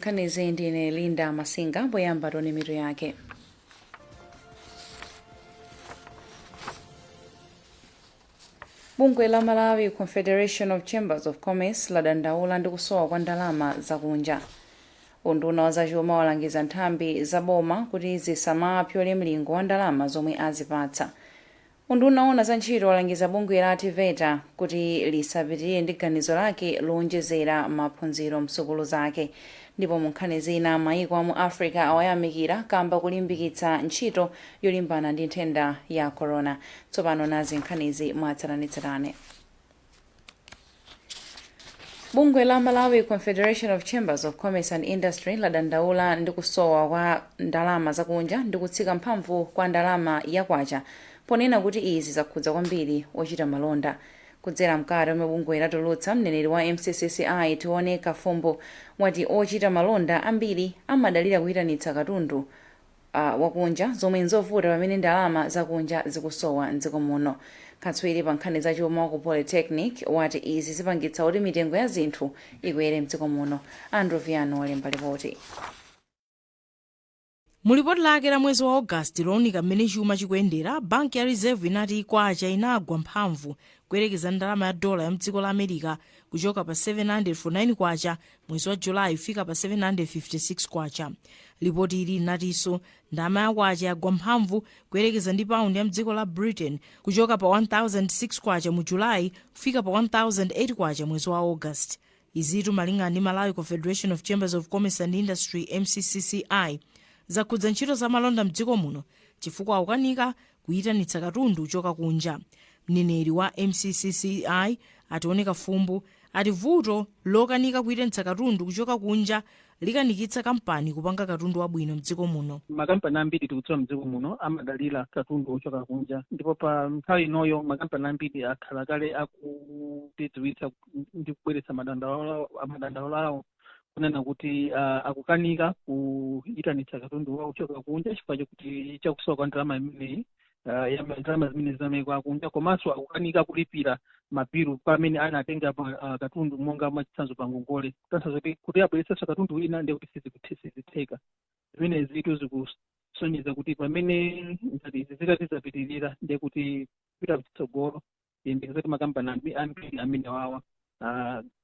Nkhanizi ndine Linda Masinga. Poyamba tione mitu yake. Bungwe la Malawi Confederation of Chambers of Commerce ladandaula ndi kusowa kwa ndalama zakunja. Unduna wa zachuma walangiza nthambi za boma kuti zisamapyole mlingo wa ndalama zomwe azipatsa. Unduna woona za ntchito walangiza bungwe la TEVETA kuti lisapitirire ndi ganizo lake lowonjezera maphunziro msukulu zake. Ndipo mu nkhani zina, maiko a mu Africa awayamikira kamba kulimbikitsa ntchito yolimbana ndi nthenda ya corona. Tsopano nazi nkhanizi mwatsatanetsatane. Bungwe la Malawi Confederation of Chambers of Commerce and Industry ladandaula ndi kusowa kwa ndalama zakunja ndi kutsika mphamvu kwa ndalama ya kwacha, ponena kuti izi zakhudza kwambiri ochita malonda. Kudzera mkalata yomwe bungwe latulutsa, mneneri wa MCCCI Tione Kafumbu wati ochita malonda ambiri amadalira kuyitanitsa katundu wakunja, zomwe nzovuta pamene ndalama zakunja zikusowa mdziko muno. Katswiri pa nkhani za chuma wa ku Polytechnic wati izi zipangitsa kuti mitengo ya zinthu ikwere mdziko muno. Andrew Viano walemba ripoti. Mu lipoti lake la mwezi wa August lowunika mmene chuma chikuyendera, banki ya Reserve inati kwacha inagwa mphamvu kuyerekeza ndalama ya dola ya mdziko la America, kuchoka pa 749 kwacha mwezi wa Julayi kufika pa 756 kwacha. Lipoti ili linatinso ndalama ya kwacha yagwa mphamvu kuyerekeza ndi paundi ya mdziko la Britain, kuchoka pa 1006 kwacha mu Julayi kufika pa 1008 kwacha mwezi wa August. Izitu, malingana ndi Malawi Confederation of Chambers of Commerce and Industry, MCCCI, zakhudza ntchito za malonda mdziko muno chifukwa akukanika kuyitanitsa katundu kuchoka kunja. Mneneri wa MCCCI a Tione Kafumbu ati vuto lokanika kuyitanitsa katundu kuchoka kunja likanikitsa kampani kupanga katundu wabwino mdziko muno. Makampani ambiri tikudziwa mdziko muno amadalira katundu ochoka kunja, ndipo pa nthawi inoyo makampani ambiri akhala kale akutidziwitsa ndi kubweretsa madandaulo awo kunena kuti akukanika kuyitanitsa katundu wawo kuchoka kunja chifukwa chakuti chakusowa kwa ndalama imeneyi, ya ndalama zimene zamayiko akunja, komanso akukanika kulipira mabilu pamene anatenga katundu, monga mwachitsanzo pa ngongole, kutanthauza kuti abweretsenso katundu wina ndiye kuti sizitheka. Zimene zitu zikusonyeza kuti pamene ngati izi zitati zapitirira, ndiye kuti kupita kutsogolo tiyembekeze kuti makampani ambiri amene wawa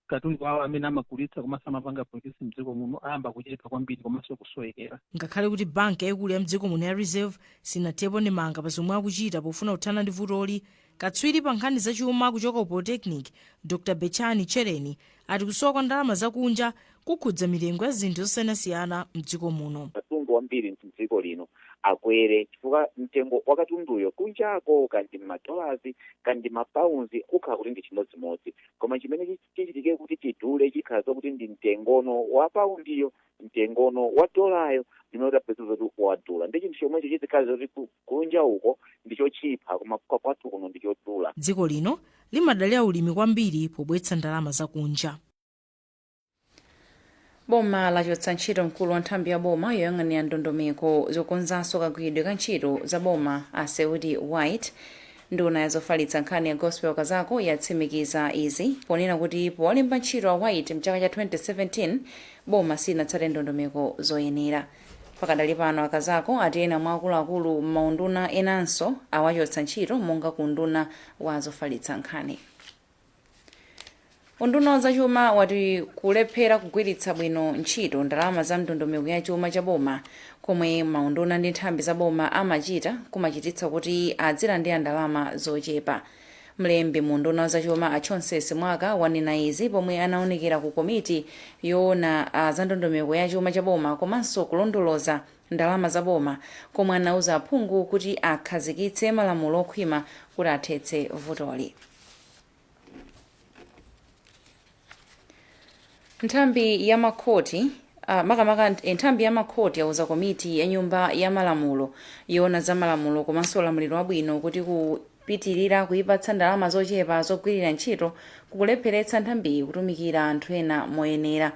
katundu wawo amene amagulitsa komanso amapanga produce mdziko muno ayamba kuchepa kwambiri komanso kusowekera. Ngakhale kuti banki yayikulu ya mdziko muno ya Reserve sinathepo ndemanga pa zomwe akuchita pofuna kuthana ndi vutoli, katswiri pa nkhani zachuma kuchoka ku Polytechnic, Dr Betchani Tchereni, ati kusowa kwa ndalama zakunja kukhudza mitengo ya zinthu zosiyanasiyana mdziko muno. Katundu wambiri mdziko lino akwere chifukwa mtengo wa katunduyo kunjako, kandi madollars kandi mapounds, kukhala kuti ndi chimodzimodzi, koma chimene chichitike kuti chidule chikhala zokuti ndi mtengono wa paundiyo, mtengono wa dolayo, ndimene utapeza zoti wadula. Ndi chinthu chomwecho chizikhala zoti kunja uko ndi chochipha, koma kwathu kuno ndi chodula. Dziko lino limadalira ulimi kwambiri pobweretsa ndalama zakunja. Boma lachotsa ntchito mkulu wa nthambi ya boma yoyang'anira ndondomeko zokonzanso kagwiridwe ka ntchito za boma, a Seudi White. Nduna ya zofalitsa nkhani ya Gospel Kazako yatsimikiza izi ponena kuti powalemba ntchito a White mchaka cha 2017, boma silinatsate ndondomeko zoyenera. Pakadali pano, a Kazako ati ena mwa akuluakulu m'maunduna enanso awachotsa ntchito, monga ku unduna wa zofalitsa nkhani. Unduna wa zachuma wati kulephera kugwiritsa bwino ntchito ndalama za ndondomeko ya chuma cha boma komwe maunduna ndi nthambi za boma amachita kumachititsa kuti adzilandira ndalama zochepa. Mlembi mu unduna wa zachuma a Chauncey Simwaka wanena izi pomwe anaonekera ku komiti yoona za ndondomeko ya chuma cha boma komanso kulondoloza ndalama za boma, komwe anauza aphungu kuti akhazikitse malamulo okhwima kuti athetse vutoli. Nthambi ya makhoti, makamaka nthambi ya makhoti yauza komiti ya Nyumba ya Malamulo yoona za malamulo komanso ulamuliro wabwino kuti kupitirira kuipatsa ndalama zochepa zogwirira ntchito kukulepheretsa nthambiyi kutumikira anthu ena moyenera.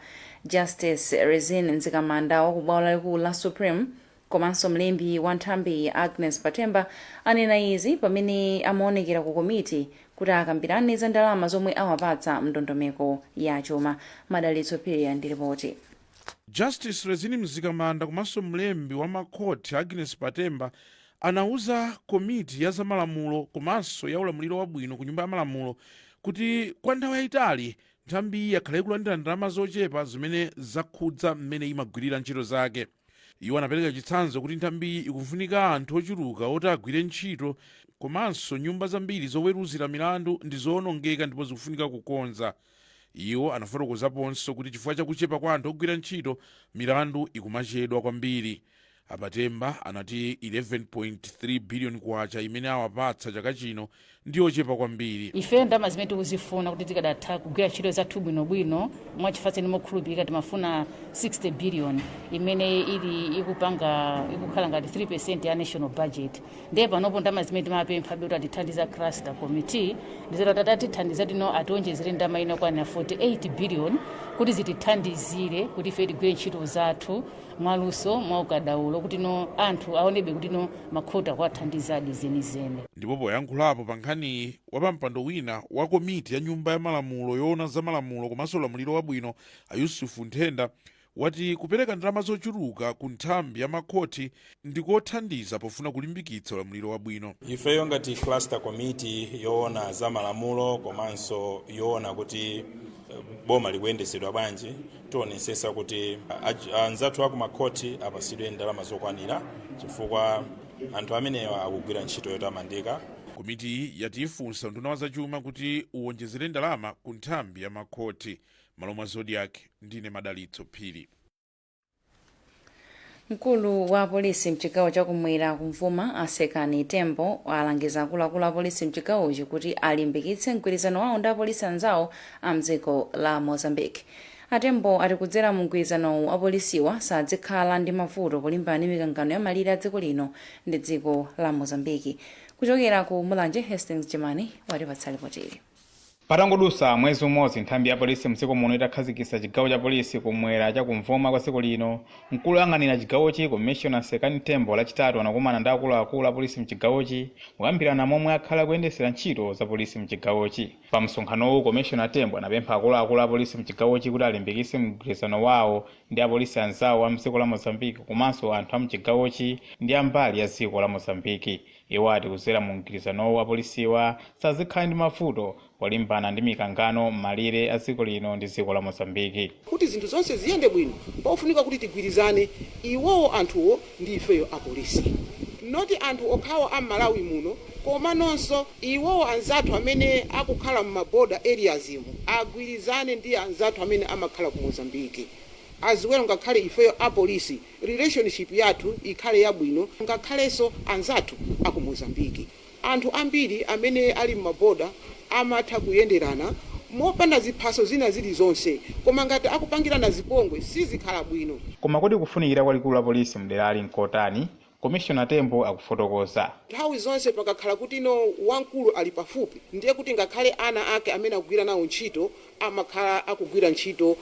Justice Rizine Mzikamanda wa ku bwalo lalikulu la Supreme komanso mlembi wa nthambiyi Agnes Patemba anena izi pamene amaonekera ku komiti kuti akambirane za ndalama zomwe awapatsa mndondomeko ya chuma. Madalitso Phiri ndi ripoti. Justice Rezini Mzikamanda komanso mlembi wa makhoti Agnes Patemba anauza komiti ya zamalamulo komanso ya ulamuliro wabwino ku Nyumba ya Malamulo kuti kwa nthawi yayitali nthambi yakhala ikulandira ndalama zochepa zimene zakhudza mmene imagwirira ntchito zake. Iwo anapereka chitsanzo kuti nthambiyi ikufunika anthu ochuluka oti agwire ntchito, komanso nyumba zambiri zoweruzira milandu ndi zoonongeka ndipo zikufunika kukonza. Iwo anafotokozaponso kuti chifukwa chakuchepa kwa anthu ogwira ntchito, milandu ikumachedwa kwambiri. Apatemba anati 11.3 billion kwacha imene awapatsa chaka chino ndi yochepa kwambiri. Ife ndalama zimene tikuzifuna kuti tikadatha kugwira ntchito zathu bwinobwino, mwachifatse ndi mokhulupirika, timafuna 60 billion imene ili ikupanga ikukhala ngati 3% ya national budget. Ndiye panopo ndalama zimene timapempha kuti atithandiza cluster committee ndizoti atatithandiza tino ationjezere ndalama ina kwana 48 billion kuti zitithandizire kuti ife tigwire ntchito zathu mwaluso, mwaukadaulo, kuti no anthu aonebe kuti no makhoti akuwathandizadi zenizeni. Ndipo poyankhulapo pa nkhaniyi, wapampando wina wa komiti ya Nyumba ya Malamulo yoona za malamulo komanso ulamuliro wabwino, a Yusufu Nthenda, wati kupereka ndalama zochuluka ku nthambi ya makhoti ndikothandiza pofuna kulimbikitsa ulamuliro wabwino. Ifeyo ngati cluster committee yoona za malamulo komanso yoona kuti boma likuyendesedwa bwanji, tionesesa kuti anzathu aku makhoti apasidwe ndalama zokwanira, chifukwa anthu amenewa akugwira ntchito yotamandika. Komitiyi yati ifunsa unduna wa zachuma kuti uwonjezere ndalama ku nthambi ya makhoti. Malo mwa Zodiak, ndine Madalitso Phiri. Mkulu wa polisi mchigawo chakumwera kumvuma, Asekani Tembo, alangiza akuluakulu a polisi mchigawochi kuti alimbikitse mgwirizano wawo ndi apolisi anzawo a mdziko la Mozambique. Atembo ati kudzera mu mgwirizanowu, apolisiwa sadzikhala ndi mavuto polimbana ndi mikangano ya malire a dziko lino ndi dziko la Mozambique. Kuchokera ku Mulanje, Hastings Jemani watipatsa ripotili. Patangodusa mwezi umodzi nthambi ya polisi mdziko muno itakhazikitsa chigawo cha polisi kumwera chakumvuma kwa dziko lino, mkulu woyang'anira chigawochi, Commissioner Sekani Tembo, Lachitatu anakumana ndi akuluakulu a polisi mchigawochi kukambirana momwe akhala kuyendesera ntchito za polisi mchigawochi. Pa msonkhanowu, Commissioner Tembo anapempha akuluakulu a polisi mchigawochi kuti alimbikitse mgwirizano wawo ndi apolisi anzawo a mdziko la Mozambique komanso anthu a mchigawochi ndi ambali ya dziko la Mozambique. Iwo ati kudzera mu mgwirizanowu, apolisiwa sazikhala ndi mavuto polimbana ndi mikangano m'malire a dziko lino ndi dziko la Mozambiki. Kuti zinthu zonse ziyende bwino, pofunika kuti tigwirizane, iwowo anthuwo ndi ifeyo apolisi, not anthu okhawo a M'malawi muno, koma nonso iwowo anzathu amene akukhala m'ma border areas mu agwirizane ndi anzathu amene amakhala ku Mozambiki as well. Ngakhale ifeyo apolisi, relationship yathu ikhale yabwino ngakhalenso anzathu aku Mozambiki. Anthu ambiri amene ali m'ma border amatha kuyenderana mopanda ziphaso zina zilizonse, koma ngati akupangirana zipongwe sizikhala bwino. Koma kodi kufunikira kwa likulu la polisi mderali nkotani? Commissioner Tembo akufotokoza. Nthawi zonse pakakhala kuti no wamkulu ali pafupi, ndiye kuti ngakhale ana ake amene akugwira nawo ntchito amakhala akugwira ntchito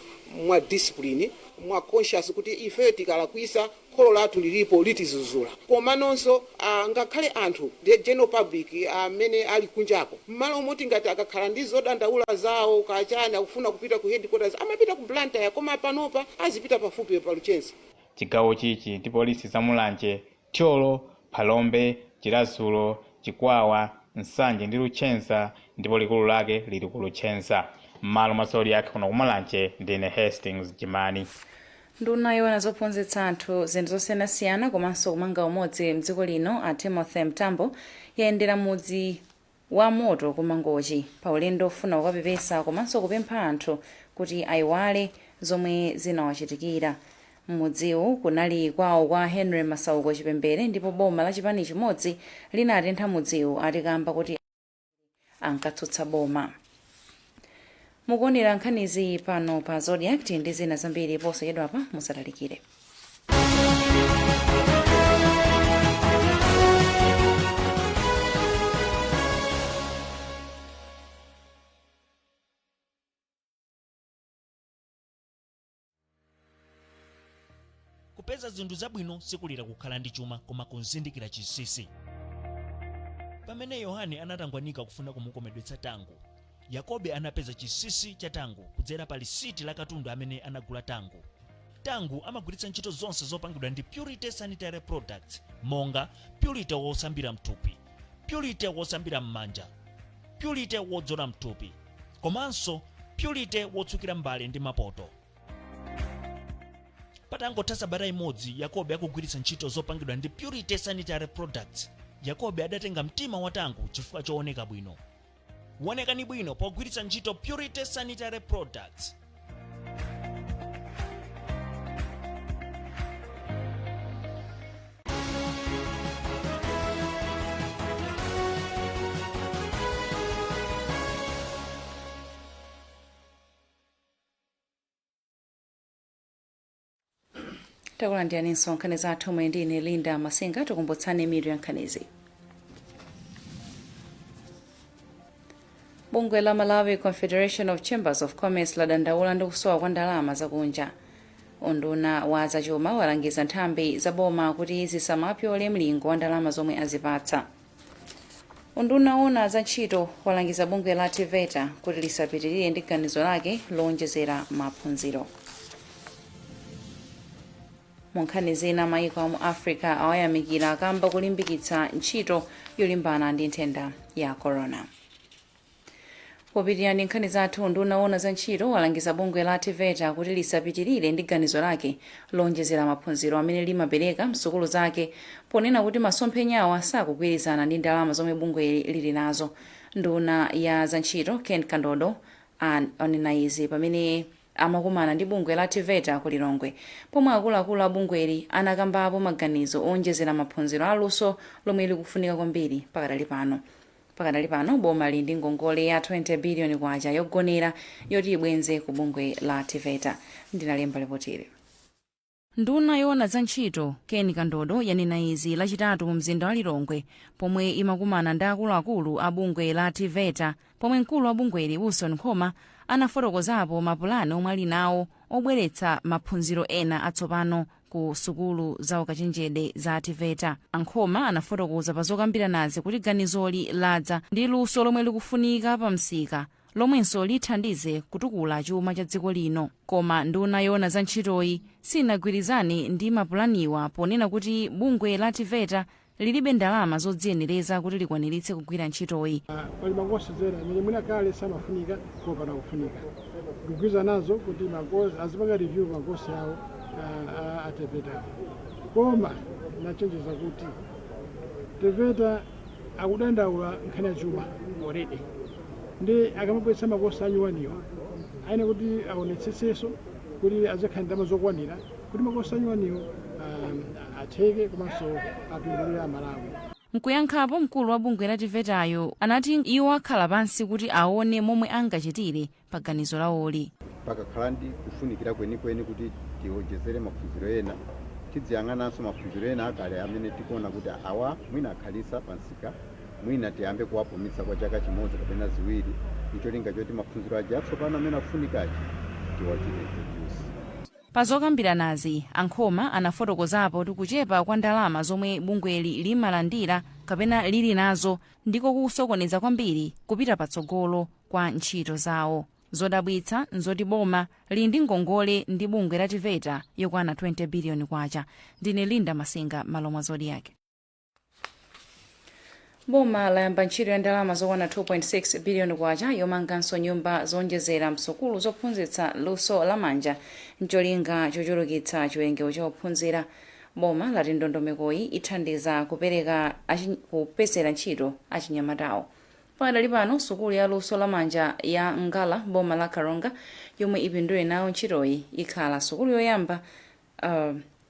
mwa discipline, mwa conscious kuti ifeyo tikalakwisa kholo lathu lilipo litizuzula. Komanonso ngakhale anthu, the general public amene ali kunjako, mmalo moti ngati akakhala ndi zodandaula zawo kachani akufuna kupita ku headquarters, amapita ku Blantyre, koma panopa azipita pafupi pa Luchenza. Chigawo chichi ndi polisi za Mulanje, Thyolo, Phalombe, Chiradzulu, Chikwawa, Nsanje ndi Luchenza, ndipo likulu lake lili ku Luchenza. M'malo mwa Zodiak kuno kumulanje, ndine Hastings Jimani. Nduna yoona zophunzitsa anthu zinthu zosiyanasiyana komanso kumanga umodzi mdziko lino, a Timothy Mtambo, yayendera mudzi wa Moto ku Mangochi pa ulendo ofuna kukapepesa komanso kupempha anthu kuti ayiwale zomwe zinawachitikira. M'mudziwu kunali kwawo kwa Henry Masauko Chipembere, ndipo boma la chipani chimodzi linatentha mudziwu atikamba kuti ankatsutsa boma. Mukuonera nkhanizi pano pa Zodiak ndi zina zambiri posachedwapa, musatalikire. Kupeza zinthu zabwino sikulira kukhala ndi chuma, koma kuzindikira chinsinsi. Pamene Yohane anatangwanika kufuna kumukomedwetsa Tango, Yakobe anapeza chinsinsi cha Tango kudzera pa lisiti la katundu amene anagula Tango. Tangu amagwiritsa ntchito zonse zopangidwa ndi Purity Sanitary Products, monga Purity wosambira mthupi, Purity wosambira m'manja, Purity wodzola mthupi, komanso Purity wotsukira mbale ndi mapoto. Patangotha sabata imodzi Yakobe akugwiritsa ntchito zopangidwa ndi Purity Sanitary Products, Yakobe adatenga mtima wa Tangu chifukwa chooneka bwino. Wonekani bwino pogwiritsa ntchito Purity Sanitary Products. Takulandiraninso nkhani zathu mwe ndine Linda Masinga. Tikumbutsani mitu ya nkhanizi. Bungwe la Malawi Confederation of Chambers of Commerce ladandaula ndi kusowa kwa ndalama zakunja. Unduna wa zachuma walangiza nthambi za boma kuti zisamapyole mlingo wa ndalama zomwe azipatsa. Unduna woona za ntchito walangiza bungwe la TEVETA kuti lisapitirire ndi ganizo lake lowonjezera maphunziro. Mu nkhani zina, maiko amu Africa awayamikira kamba kulimbikitsa ntchito yolimbana ndi nthenda ya corona. Popitirira ndi nkhani zathu, unduna woona za ntchito walangiza bungwe la TEVETA kuti lisapitirire ndi ganizo lake lonjezera maphunziro amene limapereka msukulu zake, ponena kuti masomphenyawa sakugwirizana ndi ndalama zomwe bungweli lili nazo. Nduna ya za ntchito Ken Kandodo anena izi pamene amakumana ndi bungwe la TEVETA ku Lilongwe, pomwe akuluakulu a bungweli anakambapo maganizo owonjezera maphunziro aluso lomwe likufunika kwambiri pakadali pano. Pakadali pano boma lili ndi ngongole ya 20 biliyoni kwacha yogonera yoti ibwenze ku bungwe la TEVETA. Ndinalemba ripotili. Nduna yoona za ntchito Ken Kandodo yanena izi Lachitatu mu mzinda wa Lilongwe pomwe imakumana ndi akuluakulu a bungwe la TEVETA, pomwe mkulu wa bungweli Wilson Nkhoma anafotokozapo mapulani omwe ali nawo obweretsa maphunziro ena atsopano ku sukulu za ukachenjede za TEVETA. Ankhoma anafotokoza pa zokambiranazi kuti ganizoli ladza ndi luso lomwe likufunika pa msika, lomwenso lithandize kutukula chuma cha dziko lino. Koma nduna yoona za ntchitoyi sinagwirizane ndi mapulaniwa, ponena kuti bungwe la TEVETA lilibe ndalama zodziyenereza kuti likwaniritse kugwira ntchitoyi. Pali makosi ena amene mwina kale samafunika koma pano akufunika. Ndikugwirizana nazo kuti makosi azipanga review makosi awo a TEVETA, koma nachenjeza kuti TEVETA akudandaula nkhani ya chuma already, ndi akamabweretsa makosi anyuwaniwo ayenera kuti aonetsetsenso kuti azikhala ndalama zokwanira kuti makosi anyuwaniwo atheke komanso apindulire Amalawi. Nkuyankhapo, mkulu wa bungwe la TEVETAyo anati iwo akhala pansi kuti aone momwe angachitire pa ganizo lawoli. Pakakhala ndi kufunikira kwenikweni kuti tiwonjezere maphunziro ena, tidziyang'ananso maphunziro ena akale amene tikuona kuti awa mwina akhalisa pansika, mwina tiyambe kuwapumitsa kwa chaka chimodzi kapena ziwiri, icholinga choti maphunziro aja atsopano amene akufunikachi tiwachite introduce. Pa zokambiranazi, Ankhoma anafotokozapo kuti kuchepa kwa ndalama zomwe bungweli limalandira kapena lili nazo ndiko kusokoneza kwambiri kupita patsogolo kwa ntchito zawo. Zodabwitsa nzoti boma lili ndi ngongole ndi bungwe la TEVETA yokwana 20 biliyoni kwacha. Ndine Linda Masinga, malo mwa Zodiak. Boma layamba ntchito ya ndalama zokwana 2.6 biliyoni kwacha yomanganso nyumba zonjezera msukulu zophunzitsa luso lamanja ncholinga chochulukitsa chiwerengero cha ophunzira. Boma lati ndondomekoyi ithandiza kupereka kupezera ntchito achinyamatawo. Pakadali pano, sukulu ya luso lamanja ya Ngala, boma la Karonga, yomwe ipindule nawo ntchitoyi, ikhala sukulu yoyamba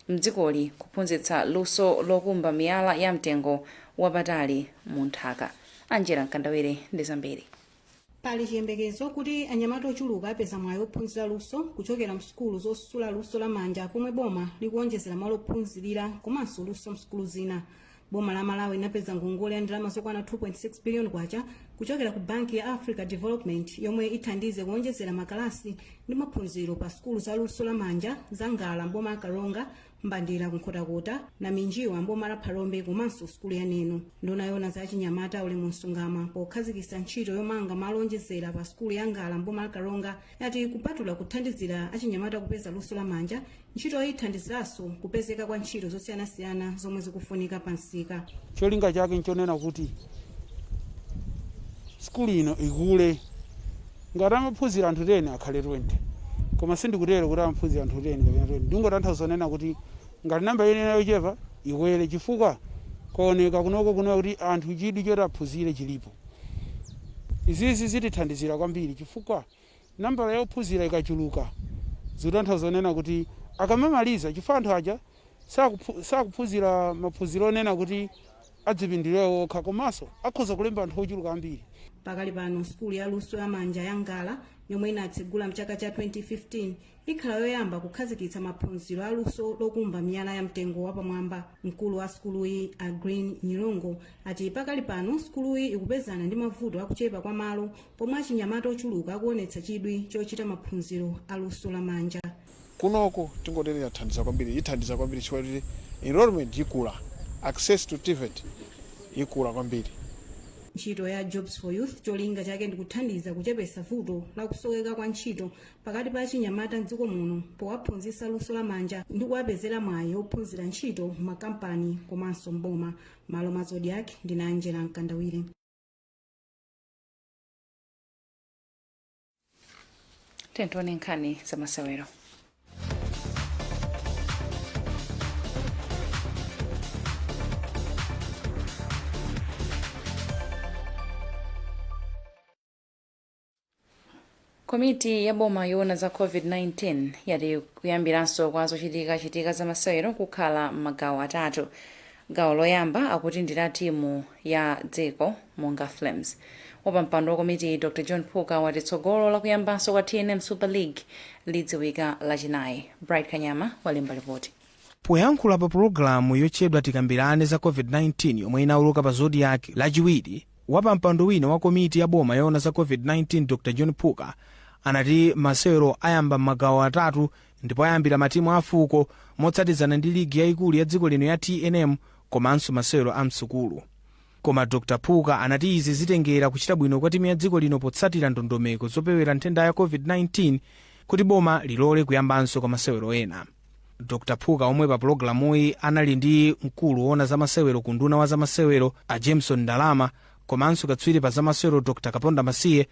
mdzikoli kuphunzitsa luso lokumba miyala ya mtengo wapatali mu nthaka. Angela Mkandawire ndi zambiri. Pali chiyembekezo kuti anyamata ochuluka apeza mwayi ophunzira luso kuchokera msukulu zosula luso lamanja, pomwe boma likuonjezera malo ophunzirira komanso luso msukulu zina. Boma la Malawi linapeza ngongole ya ndalama zokwana 2.6 biliyoni kwacha. Kuchokera ku banki ya Africa Development yomwe ithandize kuonjezera makalasi ndi maphunziro pa sukulu za luso lamanja za Ngala mboma Karonga, Mbandira kuNkhotakota na Minjiwa mboma la Phalombe komanso sukulu ya Neno. Nduna yoona za chinyamata Ulemu Msungama, pokhazikitsa ntchito yomanga malo onjezera pa sukulu ya Ngala mboma la Karonga, yati kupatula kuthandizira achinyamata kupeza luso lamanja, ntchitoyi ithandiziranso kupezeka kwa ntchito zosiyanasiyana zomwe zikufunika pa msika. Cholinga chake nchonena kuti sukulu ino ikule, ngati amaphunzira anthu 10 akhale 20. Koma sindikutero kuti amaphunzira anthu 10 kapena 20, ndingotanthauza zonena kuti ngati namba yenena yochepa ikwere, chifukwa kuoneka kunoko kuno kuti anthu chidwi choti aphunzire chilipo. Izizi zitithandizira kwambiri chifukwa nambala yophunzira ikachuluka, zikutanthauza zonena kuti akamamaliza, chifukwa anthu aja sakuphunzira maphunziro onena kuti adzipindulire okha, komanso akhoza kulemba anthu ochuluka ambiri. Pakali pano, sukulu ya luso lamanja ya Ngala yomwe inatsegula mchaka cha 2015 ikhala yoyamba kukhazikitsa maphunziro a luso lokumba miyala ya mtengo wapamwamba. Mkulu wa sukuluyi a Green Nyilongo ati pakali pano sukuluyi ikupezana ndi mavuto akuchepa kwa malo, pomwe achinyamata ochuluka akuonetsa chidwi chochita maphunziro a luso lamanja. Kunoko tingotere yathandiza kwambiri, ithandiza kwambiri chifukwa kuti enrollment ikula, access to TVET ikula kwambiri. Ntchito ya Jobs for Youth cholinga chake ndikuthandiza kuchepesa vuto la kusoweka kwa ntchito pakati pa achinyamata mdziko muno, powaphunzitsa luso lamanja ndi kuwapezera mwayi ophunzira ntchito m'makampani komanso mboma. Malo mwa Zodiak, ndine Angela Mkandawire. Tione nkhani zamasewero. Komiti ya boma yoona za COVID-19 yati kuyambiranso kwa zochitikachitika za masewero kukhala m'magawo atatu. Gawo loyamba akuti ndi la timu ya dziko monga Flames. Wapampando wa komiti Dr John Phuka wati tsogolo la kuyambanso kwa TNM Super League lidziwika Lachinayi. Bright Kanyama walemba ripoti. Poyankhula pa pulogalamu yotchedwa Tikambirane za COVID-19 yomwe inauluka pa Zodiak Lachiwiri, wapampando wina wa komiti ya boma yoona za COVID-19 Dr John Phuka anati masewero ayamba m'magawo atatu ndipo ayambira matimu afuko motsatizana ndi ligi yayikulu ya dziko lino ya TNM komanso masewero a msukulu. Koma Dr Phuka anati izi zitengera kuchita bwino kwa timu ya dziko lino potsatira ndondomeko zopewera nthenda ya COVID-19 kuti boma lilole kuyambanso kwa masewero ena. Dr Phuka, omwe pa pulogalamuyi anali ndi mkulu woona zamasewero ku nduna wa zamasewero a Jameson Ndalama komanso katswiri pa zamasewero Dr Kaponda Masiye,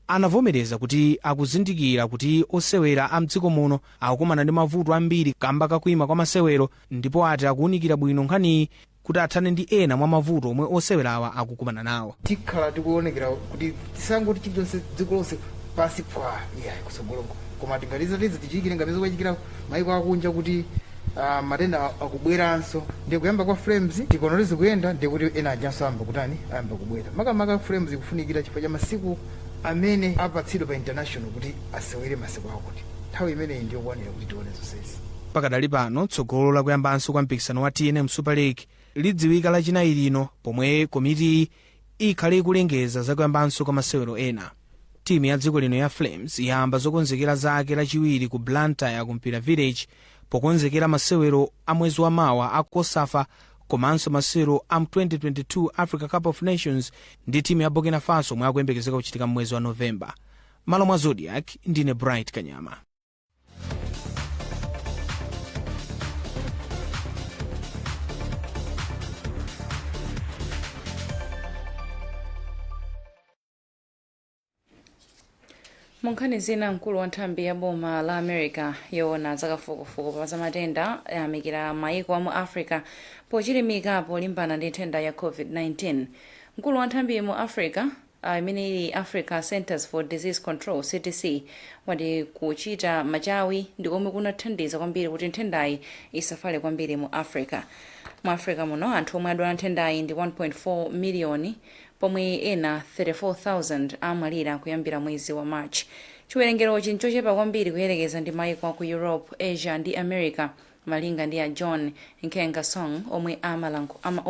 anavomereza kuti akuzindikira kuti osewera a mdziko muno akukumana ndi mavuto ambiri kamba kakuima kwa masewero, ndipo ati akuwunikira bwino nkhaniyi kuti athane ndi ena mwa mavuto omwe osewerawa akukumana nawo. Tikhala tikuonekera kuti tisangoti chilichonse dziko lonse pansi pwa, iyayi, kutsogoloko, koma tingatiza tichiyikire ngati zikuchitikira maiko akunja kuti matenda akubweranso. Ndiye kuyamba kwa Flames tikaona zikuyenda, ndiye kuti ena ajanso ayamba kutani, ayamba kubwera. Makamaka Flames ikufunikira chifukwa cha masiku amene apatsidwa pa international kuti asewere masiku akuti nthawi imeneyi ndiyokwanira kuti tione zonsezi. Pakadali pano, tsogolo lakuyambanso kwa mpikisano wa TNM Super League lidziwika Lachinayi lino pomwe komitiyi ikhale ikulengeza zakuyambanso kwa masewero ena. Timu ya dziko lino ya Flames yayamba zokonzekera zake Lachiwiri ku Blantyre ku Mpira Village pokonzekera masewero a mwezi wa mawa a COSAFA komanso masewero a 2022 Africa Cup of Nations ndi timu ya Burkina Faso omwe akuyembekezeka kuchitika mwezi wa Novemba. Malo mwa Zodiak, ndine Bright Kanyama. Mu nkhani zina, mkulu wa nthambi ya boma la America yoona zakafukufuku pa zamatenda ayamikira maiko a mu Africa pochilimika polimbana ndi nthenda ya COVID-19. Mkulu wa nthambi mu Africa imene ili Africa Centers for Disease Control, CDC, wati kuchita machawi ndi komwe kunathandiza kwambiri kuti nthendayi isafale kwambiri mu Africa. Mu Africa muno anthu omwe adwala nthendayi ndi 1.4 miliyoni, pomwe ena 34,000 amwalira kuyambira mwezi wa March. Chiwerengerochi nchochepa kwambiri kuyerekeza ndi maiko aku Europe, Asia ndi America, malinga ndi a John Nkengasong omwe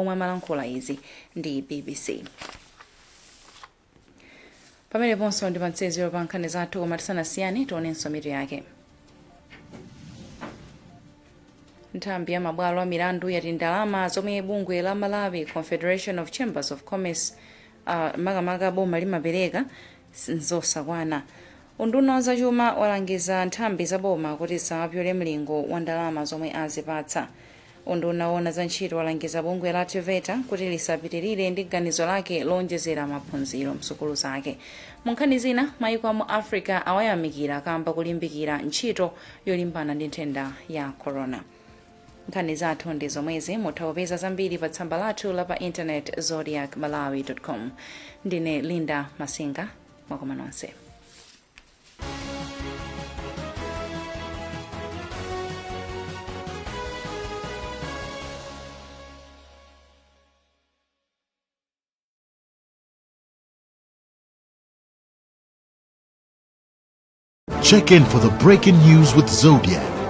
amalankhula izi ndi BBC. Pameneponso ndi pamtsezero pa nkhani zathu, koma tisanasiyane tionenso mitu yake. Nthambi ya mabwalo a milandu yati ndalama zomwe bungwe la Malawi Confederation of Chambers of Commerce, makamaka boma, limapereka nzosakwana. Unduna wa zachuma walangiza nthambi za boma kuti zisapyole mlingo wa ndalama zomwe azipatsa. Unduna woona za ntchito walangiza bungwe la TEVETA kuti lisapitirire ndi ganizo lake lonjezera maphunziro msukulu zake. Mu nkhani zina, mayiko a mu Africa awayamikira kamba kulimbikira ntchito yolimbana ndi nthenda ya corona. Nkhani zathu ndi zomwezi. Mutha kupeza zambiri pa tsamba lathu la pa internet, zodiakmalawi.com. Ndine Linda Masinga, mwakoma nonse. Check in for the breaking news with Zodiak.